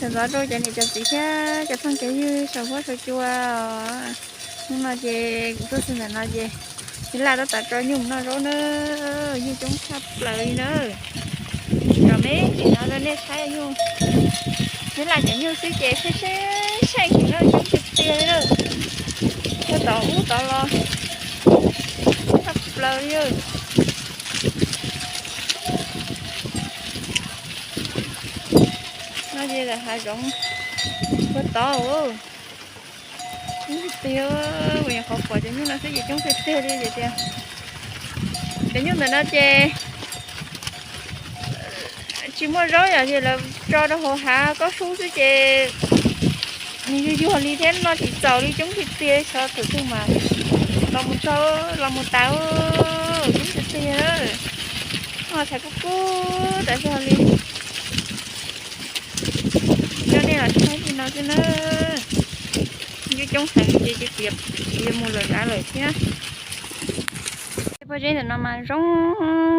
Txog ntxov rau cov niam cov txiv thiab cov phooj cov ywg saum huab saum cua. Hnub no ces kuv tuaj txog ntawm no ces ib laj tab tom tso nyuj noj zaub na. Nyuj coob tshaj plaws li na. Cov me ntsis no rau nej saib nyuj, ib laj cov nyuj xwb ces seej seej seej heev na, coob tiag tiag li na. Tuaj tod ub tod los tshaj plaws li. No ces hav zoov puag tod. Coob tiag tiag, kuv nyuam qhuav pom cov nyuj no xwb ces coob tiag tiag li ces tias. Cov nyuj ntawm no ces tsis muaj zaub yom, ces lawv tso rau hauv hav kaub sub xwb ces nws yuag yuag li thiab noj tsis txaus li, coob tiag tiag, xyov thaum twg mas los mus txog los mus tas, coob tiag tiag. Noj tshais kub kub tas zog li. Coj nej los saib li no xwb na. Nyuj coob heev ces kuv yuav mus lawm nrad lawm thiab. Pob zeb ntawm no mas zoo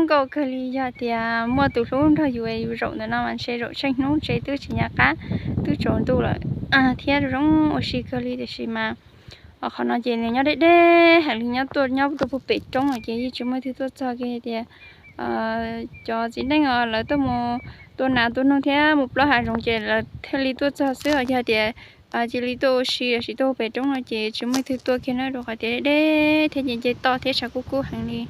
nkauj kawg li, yog tias muaj tus hlub nrog yus, yus zaum ntawm no mas ntshe zaum tsheej hnub ntshe twb tsis nco qab, twb tsaus ntuj lawm thiab zoo ua si kawg li. Tiam sis mas qhov no ces nws nyob deb deb heev li, nyob tuaj nyob tuaj puag pem roob no ces yeej tsis muaj leej twg tuaj txog kiag tias cov txiv neej os lawv tuaj mus tua nas tua noog thiab mus plob hav zoov ces lawv thiaj li tuaj txog xwb, ho yog tias cia li tuaj ua si lossis tuaj puag pem roob no ces tsis muaj leej twg tuaj kiag na, rau qhov tias deb deb thiab ces nce toj thiab tshav kub kub heev li.